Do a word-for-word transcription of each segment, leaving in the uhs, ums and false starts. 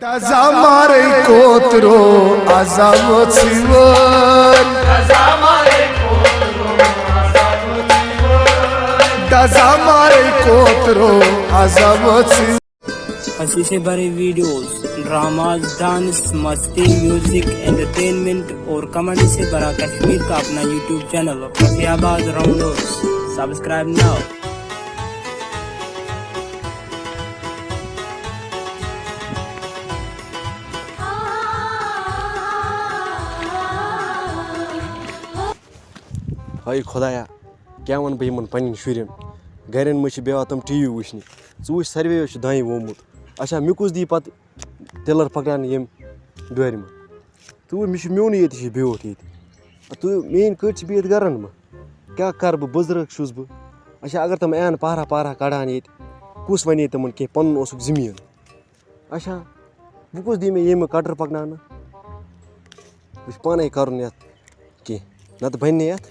دزامارے کوترو عظمت سیور۔ دزامارے کوترو عظمت سیور۔ ہنسی سے بھرے ویڈیوز، ڈراماز، ڈانس، مستی، میوزک، انٹرٹینمنٹ اور کامیڈی سے بھرا کشمیر کا اپنا یوٹیوب چینل فیصل آباد راؤنڈرز۔ سبسکرائب ناؤ۔ ہاے خۄدایا، کیٛاہ وَنہٕ بہٕ یِمَن پنٛنٮ۪ن شُرٮ۪ن؟ گَرٮ۪ن منٛز چھِ بیٚہوان تِم ٹی وی وٕچھنہِ۔ ژٕ وٕچھ، ساروِیو چھُ دانہِ وومُت۔ اچھا، مےٚ کُس دی پَتہٕ ٹِلَر پَکناونہٕ ییٚمہِ ڈورِ منٛز؟ ژٕ وٕچھ، مےٚ چھُ میونٕے ییٚتہِ چھُ بیوٗٹھ ییٚتہِ۔ تہٕ میٛٲنۍ کٔٹۍ چھِ بِہِتھ گَرَن منٛز۔ کیٛاہ کَرٕ بہٕ؟ بُزرٕگ چھُس بہٕ۔ اچھا، اگر تِم یِن پارہ پارہ کَڑان ییٚتہِ، کُس وَنے تِمَن کینٛہہ؟ پَنُن اوسُکھ زٔمیٖن۔ اچھا، وۄنۍ کُس دی مےٚ ییٚمہِ کٹر پکناونہٕ؟ وۄنۍ چھُ پانے کرُن یتھ کینٛہہ، نتہٕ بنہِ نہٕ یتھ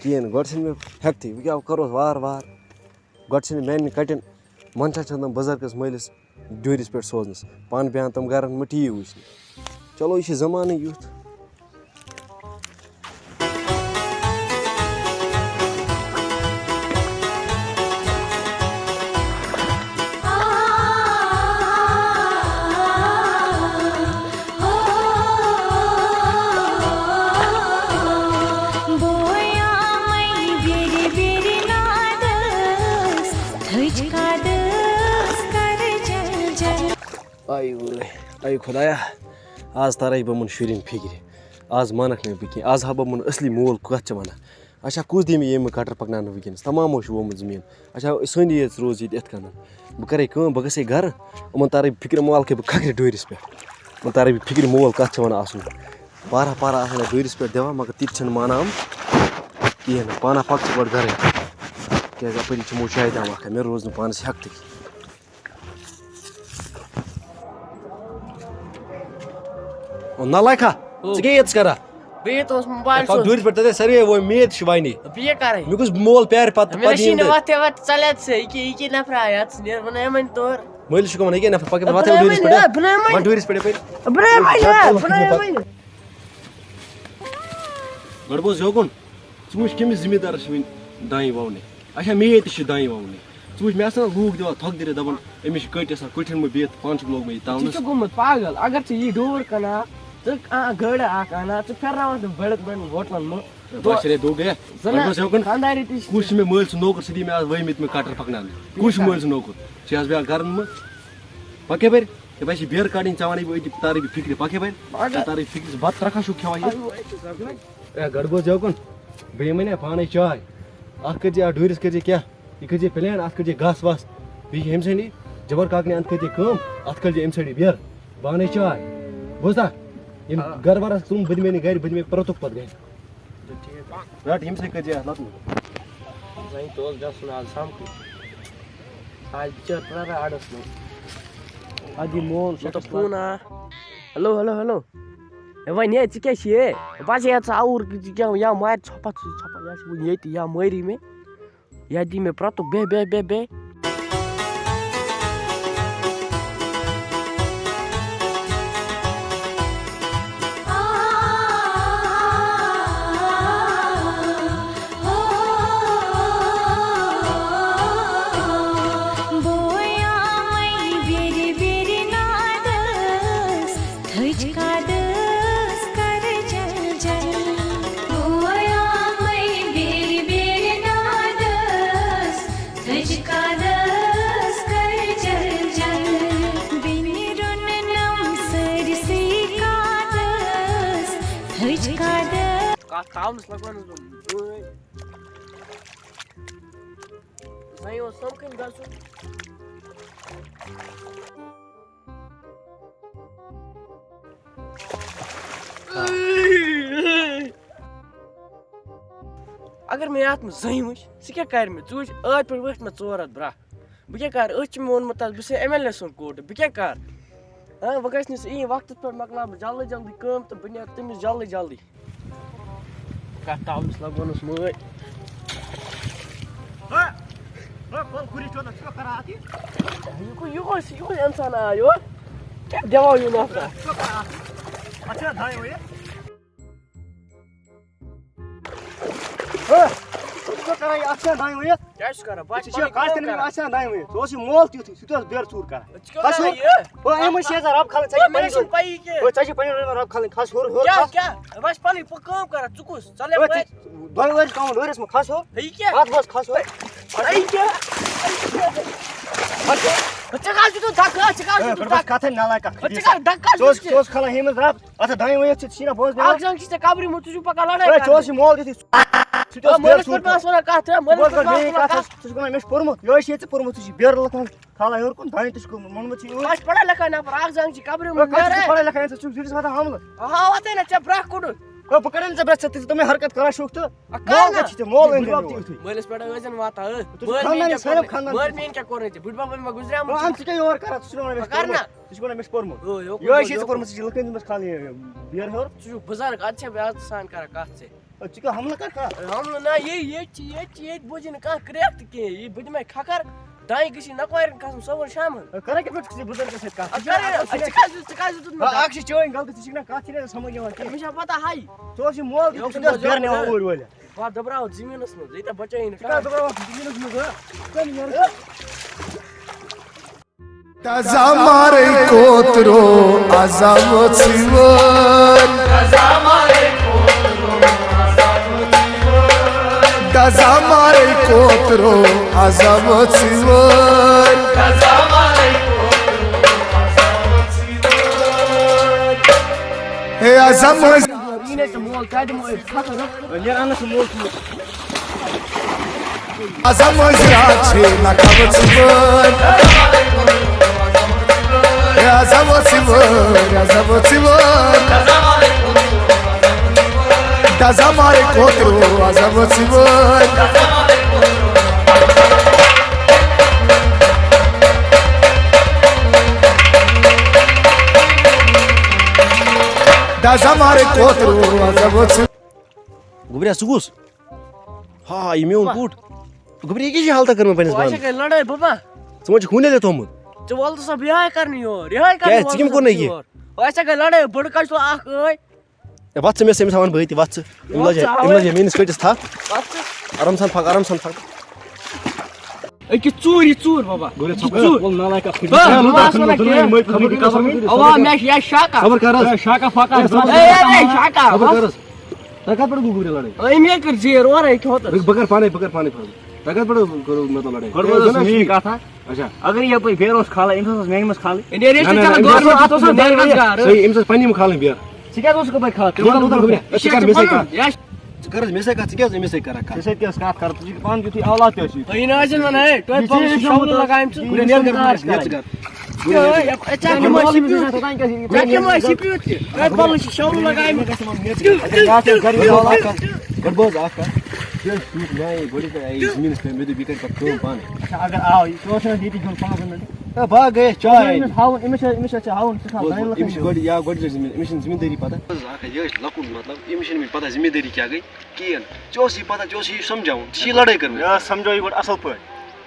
کِہیٖنۍ۔ گۄڈٕ چھِنہٕ مےٚ ہٮ۪کتھٕے، وۄنۍ کیٛاہ کرو وار وار۔ گۄڈٕ چھِنہٕ میانٮ۪ن کٹٮ۪ن منشا چھنہٕ تِم بُزرگس مٲلِس ڈیوٗرِس پٮ۪ٹھ سوزنس، پانہٕ بیٚہن تِم گرن منٛز ٹی وی وٕچھنہِ۔ چلو، یہِ چھُ زمانٕے یُتھ۔ آے وٲے، آے خۄدایا، آز تارے بہٕ یِمن شُرٮ۪ن فِکرِ۔ آز مانکھ نہٕ بہٕ کینٛہہ۔ آز ہا بہٕ یِمن اصلی مول کتھ چھِ ونان۔ اچھا، کُس دی مےٚ ییٚمہِ کٹر پکناونہٕ وٕنکیٚنس؟ تمامو چھُ وومُت زٔمیٖن۔ اچھا، سٲنی یٲژ روز ییٚتہِ یِتھ کٔنۍ۔ بہٕ کرے کٲم، بہٕ گژھے گرٕ، یِمن تارے بہٕ فِکرِ مال کہِ بہٕ کھکھرِ ڈوٗرِس پٮ۪ٹھ۔ یِمن تارے بہٕ فِکرِ مول کتھ چھِ ونان اصل۔ پارہ پارہ آسان ڈوٗرِس پٮ۪ٹھ دِوان، مگر تِتہِ چھِنہٕ مانان یِم کِہیٖنۍ نہٕ۔ پانہ پکھ ژٕ گۄڈٕ گرے، کیٛازِ اپٲری چھِ یِمو چایہِ دام اکھ، مےٚ روز نہٕ پانس ہٮ۪کتھٕے۔ او نالایکا، ژٕ کیٛاہ ییٚتس کران؟ بہٕ ییٚتہِ اوس موبایل پکھ سُنٛد۔ ڈوٗرِس پٮ۪ٹھ، تَتہِ سٲری وۄنۍ میٖر تہِ چھِ وَنی۔ بہٕ کیٛاہ کَرٕ؟ مےٚ گوٚژھ مول پیارِ پَتہٕ، مےٚ پَتہٕ چھِنہٕ یِن تہٕ۔ وَتھ ہٮ۪وان ژَلٮ۪تھ ژٕ، یہِ کہِ، یہِ کہِ نفرا یَتھ ژٕ نیر، بہٕ نَے وۄنۍ تور۔ مٲلِس چھُ وَنان، یہِ کیٛاہ نفر، پَکھ بہٕ بہٕ تھاوٕ نَے ڈوٗرِس وۄنۍ، پٮ۪ٹھ۔ بہٕ نَے وۄنۍ۔ پَکھ ڈوٗرِس پٮ۪ٹھ یَپٲرۍ۔ بہٕ نَے وۄنۍ، بہٕ نَے وۄنۍ۔ گۄڈٕ بوز یوکُن، ژٕ وٕچھ کٔمِس زٔمیٖندارَس چھِ وٕنہِ دانہِ وَونٕے۔ اچھا، مے ییٚتہِ چھِ دانہِ وَونٕے۔ ژٕ وٕچھ، مےٚ آسان لوٗکھ دِوان تھۄکھ دِتھ، دَپان، أمِس چھِ کٔٹۍ آسان، کُٹھٮ۪ن منٛز بِہِتھ، پانہٕ چھُکھ لوگمُت یہِ تاونَس۔ ژٕ چھُکھ گوٚمُت پاگل۔ اگر ژٕ یی ڈوٗر کٕنان، ژٕ کانٛہہ گٔر اَکھ اَنان، ژٕ پھِرناوان تِم بٔڑٮ۪ن بٔڑٮ۪ن ہوٹلَن منٛز۔ ہے، بہٕ آسہٕ رے دوٚگ، ہے۔ زَنہٕ وۄنۍ گوٚژھ ہیوٚکُن۔ خانٛدارِ تہِ چھِ کُس چھُ مےٚ مٲلۍ سُنٛد نوکر، سُہ دی مےٚ آز ؤہمہِ تہِ مےٚ کٹر پَکناونہٕ؟ کُس چھُ مٲلۍ سُنٛد نوکر؟ ژٕ چھِ آز بیٛاکھ گَرَن منٛز۔ پَکھ یَپٲرۍ، یَپٲرۍ چھِ بیرٕ کَڑٕنۍ، ژےٚ وَنَے بہٕ أتی، تارٕے بہٕ فِکرِ، پَکھ یَپٲرۍ۔ ژےٚ تارٕے فِکرِ، ژٕ بَتہٕ ترٛکھا چھُکھ کھٮ۪وان یہِ؟ ہے، گۄڈٕ بوز یوکُن، بہٕ یِمَے نا پانَے چاے۔ اَکھ کٔرۍ زِ اَتھ ڈوٗرِس کٔرۍ زِ کیٛاہ؟ یہِ کٔرۍ زِ پٕلین، اَتھ کٔرۍ زِ گاسہٕ واسہٕ۔ بیٚیہِ چھِ أمۍ سٕنٛدی جبار کاکنہِ اَنٛد کٔرۍ زِ کٲم، اَتھ کھٲلۍ زِ أمۍ سٕنٛدی بیرٕ۔ بہٕ اَنَے چاے۔ بوزتھا؟ یِم گَرٕ وَرَس تِم بہٕ دِمَے نہٕ گَرِ، بہٕ دِمَے پرٛتُک پَتہٕ گَرِ۔ رَٹ، ییٚمہِ سۭتۍ کٔرۍ زِ اَتھ لَتہٕ۔ زَنہِ تہِ اوس گژھُن آز سَمکھٕے۔ آز بِچٲر پرٛاران اَڈَس منٛز۔ اَدٕ یہِ مول مےٚ کوٚر فون، آ۔ Hello, hello, hello. ہے وۄنۍ ہے، ژٕ کیٛاہ چھِ یے؟ بہٕ حظ یَتھ ژٕ آوُر، ژٕ کیٛاہ یا مارِ ژھۄپَتھ، ژھۄپَتھ، یا چھِ وٕنہِ ییٚتہِ، یا مٲری مےٚ۔ یا دی مےٚ پرٛتُک، بیٚہہ، بیٚہہ، بیٚہہ، بیٚہہ۔ کتھ تھاونس لگان زنہِ اوس سمکھٕنۍ گژھُن۔ اگر مےٚ یتھ منٛز زٔنۍ وٕچھ، ژٕ کیٛاہ کرِ مےٚ؟ ژٕ وٕچھ، ٲدۍ پٮ۪ٹھ ؤتھۍ مےٚ ژور ہتھ برٛکھ۔ بہٕ کیٛاہ کرٕ؟ أتھۍ چھُ مےٚ ووٚنمُت، تَس بہٕ چھُسے ایم ایل اے سُنٛد کوٹہٕ، بہٕ کیٛاہ کرٕ؟ ہاں، وۄنۍ گژھِ نہٕ سُہ یِنۍ وقتَس پٮ۪ٹھ، مۄکلاو بہٕ جلدی جلدی کٲم تہٕ بہٕ نیرٕ تٔمِس جلدی جلدی۔ کَتھ تاونَس لَگوونَس مٲرۍ۔ ہے، ہے، پَل کُری چھُ نہ، ژٕ کیٛاہ کران اَتہِ؟ یہِ کُس، یہِ کُس، یہِ کُس اِنسان آو یور؟ کیٛاہ دِوان یہِ نفرا؟ اچھا، دانہِ وٲیِتھ۔ ہہ، ژٕ چھُکھ کران یہِ اَتھ چھا دانہِ وٲیِتھ؟ کیٛاہ چھُس کران؟ بہٕ ژٕ چھُس چھِ کٲم کٲنٛسہِ تہِ کران۔ اَتھ چھا دانہِ وٲیِتھ؟ ژٕ اوس یہِ مول تیُتھُے، سُہ تہِ اوس بٮ۪ر ژوٗر کران۔ ژٕ کیٛاہ کھس کران ہیوٚر۔ یہِ؟ ہہ، أمۍ وٕچھ یہِ زَن رَب کھالٕنۍ، ژےٚ چھِ ہے، مےٚ پَیی چھُنہٕ کہِ۔ پَیی کینٛہہ۔ ہہ، ژےٚ چھِ پَنٕنۍ رَب کھالٕنۍ، کھس ہیوٚر، ہیوٚر کیٛاہ، کھس۔ کیٛاہ؟ بہٕ چھُس پَنٕنۍ پٲٹھۍ کٲم کران، ژٕ کُس؟ ژٕ لے ہے، پَتہٕ۔ ژٕ دۄیہِ ؤہرۍ چھِ تھاوُن ڈوٗرِس منٛز، کھس ہیوٚر۔ ہے، یہِ کیٛاہ؟ اَتھ منٛز کھس ہیوٚر۔ ہے، یہِ کیٛاہ؟ کھس ہیوٚر۔ ژٕ کَتھ چھُکھ دَکہٕ؟ ژٕ کَتھ ہے، چھُکھ بہٕ دَکہٕ؟ کَتھ کَتھَے نالایکا۔ ژٕ کَتھ دَکہٕ کھس ژٕ اوس، ژٕ اوس کھالان ییٚمِس رَب۔ اَتھ دانہِ ؤیِتھ ژٕ چھِی نہ بوزنٕے اَکھ یوت۔ زنٛگ چھِ ژےٚ قبرِ منٛز، ژٕ چھُکھ پَکان لَڑٲے ہے، ژٕ کَرنہِ۔ اوس یہِ مول دِتھٕے۔ ژٕ تہِ آ، اوس مٲلِس پٮ۪ٹھ ما ٲس وَنان کَتھ، ژٕ ژٕ مٲلِس بوز پٮ۪ٹھ گۄڈٕ ما ٲس میٛٲنۍ وَنان کَتھ، کَتھ؟ ژٕ چھُکھ وَنان مےٚ چھُ پوٚرمُت۔ یہِ ٲسۍ ییٚتہِ ژٕ پوٚرمُت، ژٕ چھُکھ بیرٕ لَتھان کھالان ہیوٚر کُن، دانہِ تہِ چھُکھ مونمُت ژےٚ یوٗرۍ۔ اَسہِ پَران لیکھان نفر اَکھ زنٛگ چھِ قبرِ ہے، منٛز کَتھ چھُکھ نیران۔ پَران لیکھان، ژٕ چھُکھ زِٹھِس واتان حملہٕ۔ ہاں، واتَے نہ ژےٚ برٛکھ کوٚڑُتھ۔ ہے، بہٕ کَڑَے نہٕ ژےٚ برٛکھ، ژٕ، ژٕ چھُکھ تَمے حرکت کَران شُکھ تہٕ آ، کَر مول نہ؟ کَتہِ چھِ ژےٚ؟ مول أنۍ مٕتۍ۔ مٲلِس پٮ۪ٹھ ٲسۍ زَن واتان، ٲ۔ ژٕ چھُکھ مٲلۍ میٛٲنۍ خاندانٕے کیٛاہ ساروٕے کوٚرمُت؟ خاندان۔ مٲلۍ میٛٲنۍ کیٛاہ کوٚرمُت ژےٚ؟ بٕڈبَب ما گُزریومُت آ، چھُ؟ ژٕ کیٛاہ یورٕ کَران؟ ژٕ چھُکھ وَنان مےٚ چھُ ژٕ کَر پوٚرمُت۔ نہ؟ ژٕ چھُکھ وَنان مےٚ چھُ پوٚرمُت۔ او، یوکُن یہِ گوٚو، ٲسۍ یہِ ژےٚ یوکُن۔ پوٚرمُت، ژٕ چھِ لُکَن دِژمٕژ کھالٕنۍ یہِ بیرٕ ہیوٚر۔ ژٕ چھُکھ بُزرگ، اَدٕ چھےٚ بے عزت سان کَران کَتھ ژےٚ۔ ہے، ژٕ کیٛاہ حملہٕ کَرکھا؟ ہے، حملہٕ نہ، یے، ییٚتہِ چھِ، ییٚتہِ چھِ، ییٚتہِ بوٗزی نہٕ کانٛہہ کرٛٮ۪کھ تہِ کِہیٖنۍ۔ یہِ بہٕ دِمَے کھَکھَر، دانہِ گٔژھی نَکوارٮ۪ن کھَسُن صُبحن شامَن۔ ہے، کَران کیٛاہ پٮ۪ٹھ چھُکھ ژٕ بُزرگَس سۭتۍ کَتھ؟ ہے، ژٕ چھُکھ کَران، نہ، ہے، ژٕ کیٛازِ، ژٕ کیٛازِ دیُتمُت آ، دَکہٕ؟ اَکھ چھِ چٲنۍ غلطی، ژٕ چھِکھ نہ کَتھ چھِ نہ سَمٕجھ یِوان کینٛہہ۔ مےٚ چھا پَتہ ہَے۔ ژٕ اوس یہِ مول تہِ، یوکُن ژٕ تہِ اوس گوٚو بیرٕ نِوان یوکُن۔ اوٗرۍ وٲلِتھ۔ بہٕ ہا دۄبراوَتھ زٔمیٖنَس منٛز، ییٖتیٛاہ بَچٲیی نہٕ ژٕ کَتھ کانٛہہ۔ دۄبراوَتھ زٔمیٖنَس منٛز، ہہ؟ ژٕ کَتھ نیرَکھ؟ دَزا مارے کوترو عذاب ژھٕنوٕنۍ۔ دَزا مارے کوترو عذاب ژھٕنوٕنۍ۔ ہے عذاب یی نہٕ ژےٚ مول، کَتہِ دِمو أسۍ فخر؟ نیران نہٕ سُہ مول چھُ۔ عذاب مٔنٛزۍ راتھ چھے نہ کھٮ۪مٕژ وٲرۍ۔ ہے عذاب ژھٕنوٕنۍ، عذاب ژھٕنوٕنۍ۔ دَزا مارے کوترو عذاب ژھٕنوٕنۍ۔ دَزا مارے کوترو عذاب ژھٕنوٕنۍ۔ گوٚبریا، ژٕ کُس؟ ہا، یہِ میون پُٹ۔ گوٚبرِ، یہِ کیٛاہ چھِ حالتہ کٔرمٕژ پنٛنِس پانَس؟ وۄنۍ چھےٚ لڑٲے، بابا۔ ژٕ ما چھُکھ ہُنٮ۪ر یوت تھوٚمُت؟ ژٕ وَل تہٕ سا، بہٕ یِہوٚے کرنہِ یور، یِہوٚے کرنہِ کیٛازِ؟ ژٕ کَمہِ کوٚر نہٕ یہِ؟ یور۔ وۄنۍ ژےٚ گٔے لڑٲے، بٔڑ کَتھ چھُ اکھ ٲے۔ ہے، وَتھ ژٕ مےٚ سۭتۍ، أمِس ہاوَن بہٕ أتی، وَتھ ژٕ۔ أمۍ وَتھ لَجہِ، ژٕ أمۍ ہاوَے۔ لَجہِ میٛٲنِس کٔٹِس تھپھ۔ وَتھ ژٕ۔ آرام سان پھَک، آرام سان پھَک۔ أکِس ژوٗر، یہِ ژوٗر، بابا۔ گوٚو رٮ۪تھ أکِس ژوٗر۔ وَل نالایکا پھٕٹہِ۔ بہٕ، بہٕ آسہٕ وَنان کینٛہہ۔ مٔنٛزۍ پھٕٹہِ قسم۔ اوا، مےٚ چھِ، یہِ چھِ شاکا۔ خبر کر حظ۔ ہے، شاکا پھَکا۔ ہے، ہے، ہے، شاکا۔ خبر کر حظ۔ تۄہہِ کَتھ پٮ۪ٹھ گوٚو گُرِ لڑٲے؟ أمۍ ہے کٔر زیٖر اورَے کھیوٚو تہٕ۔ بہٕ، بہٕ کَرٕ پانَے، بہٕ کَرٕ پانَے فٲصلہٕ۔ تۄہہِ کَتھ پٮ۪ٹھ کٔرٕو مےٚ تۄہہِ لڑٲے؟ گۄڈٕ بوز حظ میٛٲنۍ کَتھ اَکھ۔ اچھا۔ اگر یہِ یَپٲرۍ بیرٕ اوس کھالان، أمِس اوس میٛانہِ منٛز کھالٕنۍ۔ ہے، نیرِ، یہِ چھِ نہ، نہ، چَلان نہ، گورمٮ۪نٛٹ، اَتھ اوس نہ، نہ، بے روزگار۔ صحیح، أمِس ٲس پنٛنہِ یِم کھالٕنۍ بیرٕ۔ ژٕ کیٛازِ اوسُکھ یَپٲرۍ کھالان؟ ژٕ وَن، ژٕ وَن، خبریا، ژٕ کَر مےٚ سۭتۍ کَتھ۔ ژٕ کَر حظ مےٚ سۭتۍ کَتھ، ژٕ کیٛازِ أمِس سۭتۍ کَران کَتھ؟ ژےٚ سۭتۍ کیٛاہ ٲس کَتھ کَران؟ ژٕ چھُکھ پانہٕ تیُتھُے اولاد تہِ ٲسِو۔ ہے، یہِ نہ حظ چھِنہٕ وَنان، ہے، ٹوپہِ یہِ بدلہٕ چھِ چھِ شولہٕ شولہٕ لَگایمژٕ۔ یہِ نیرٕ گۄڈٕ، نیرٕ ژٕ کَر۔ ژےٚ کیٛاہ ما آسی پیوٗت تہِ؟ ٹوپہِ بدلہٕ چھِ شولہٕ لَگایمٕتۍ۔ گۄڈٕ بوز اَکھ کَتھ۔ یہِ ٲسۍ تیُتھ میٛانہِ گۄڈٕ یہِ کَرِ زٔمیٖنَس پٮ۪ٹھ، مےٚ دوٚپ، یہِ کَرِ پَتہٕ کٲم پانَے۔ اچھا، اگر آو، یہِ ژٕ اوس نہٕ ییٚتی بِہُن پانٛژَن مِنٹَن۔ ہے، بہٕ ہا گٔیَس چاے أمِس اَننہِ۔ ہاوُن، أمِس چھا، أمِس چھا ژےٚ ہاوُن، ژٕ کھال بوز، دانہِ بوز، لَکٕر أمِس چھِ یور۔ گۄڈٕ، یا گۄڈٕ چھِ زٔمیٖن، أمِس چھِنہٕ زٔمیٖندٲری پَتہ۔ اَکھ ہا، یہِ ٲسۍ لۄکُٹ مطلب، أمِس چھِنہٕ وٕنہِ پَتہ زٔمیٖندٲری کیٛاہ گٔے کِہیٖنۍ۔ ژےٚ اوس یہِ پَتہ، ژےٚ اوس یہِ سَمجھاوُن، ژٕ چھِ یہِ لَڑٲے کٔرمٕژ۔ مےٚ حظ سَمجھو یہِ گۄڈٕ اَصٕل پٲٹھۍ۔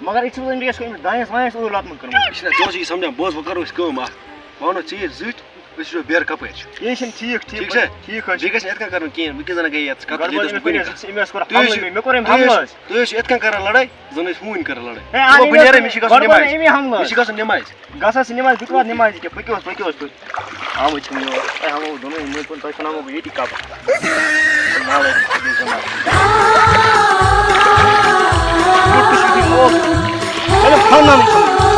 مگر یہِ چھُ وٕنکیٚس أمِس دانٮ۪س وانٮ۪س اوٗرۍ لوٚتمُت کٔرمٕژ۔ یہِ چھِنہ، ژےٚ اوس یہِ سَمجھاوُن، بوز، وۄنۍ کَرو أسۍ کٲم اَکھ۔ بہٕ وَنو ژیٖرۍ زٕٹھۍ، أسۍ وٕچھو بیرٕ کَپٲرۍ چھُ۔ یہِ چھِنہٕ ٹھیٖک، ٹھیٖک ٹھیٖک چھا؟ پٲٹھۍ، ٹھیٖک حظ چھُ۔ بیٚیہِ گژھِ نہٕ یِتھ کٔنۍ کَرُن کِہیٖنۍ، وۄنۍ کیٛاہ زَن گٔے یَتھ کَتھ، گۄڈٕ ییٚتہِ اوس ووٚن مےٚ أمۍ، کُنہِ أمۍ ٲس کوٚر تُہۍ حملہٕ، ٲسِو، مےٚ کوٚر أمۍ تُہۍ ٲسِو، حملہٕ حظ۔ تُہۍ ٲسِو یِتھ کٔنۍ کَران لَڑٲے، زَن ٲسۍ ہوٗنۍ کَران لَڑٲے۔ ہے، وۄنۍ اَدٕ بہٕ نیرٕ، مےٚ چھِ گژھُن گۄڈٕ ووٚن نٮ۪مازِ۔ مےٚ أمی حملہٕ مےٚ حظ۔ چھِ گژھُن نٮ۪مازِ۔ گژھ حظ نٮ۪مازِ، بہٕ تہِ واتہٕ نٮ۪مازِ ییٚکیٛاہ، پٔکِو حظ، پٔکِو حظ تُہۍ۔ آمٕتۍ چھِنہٕ یور۔ تۄہہِ ہاوو دۄنوٕنی مٔنٛزۍ کُن، تۄہہِ سُناوو بہٕ ییٚتی کَپَر۔ خانٛدانٕے چھُ۔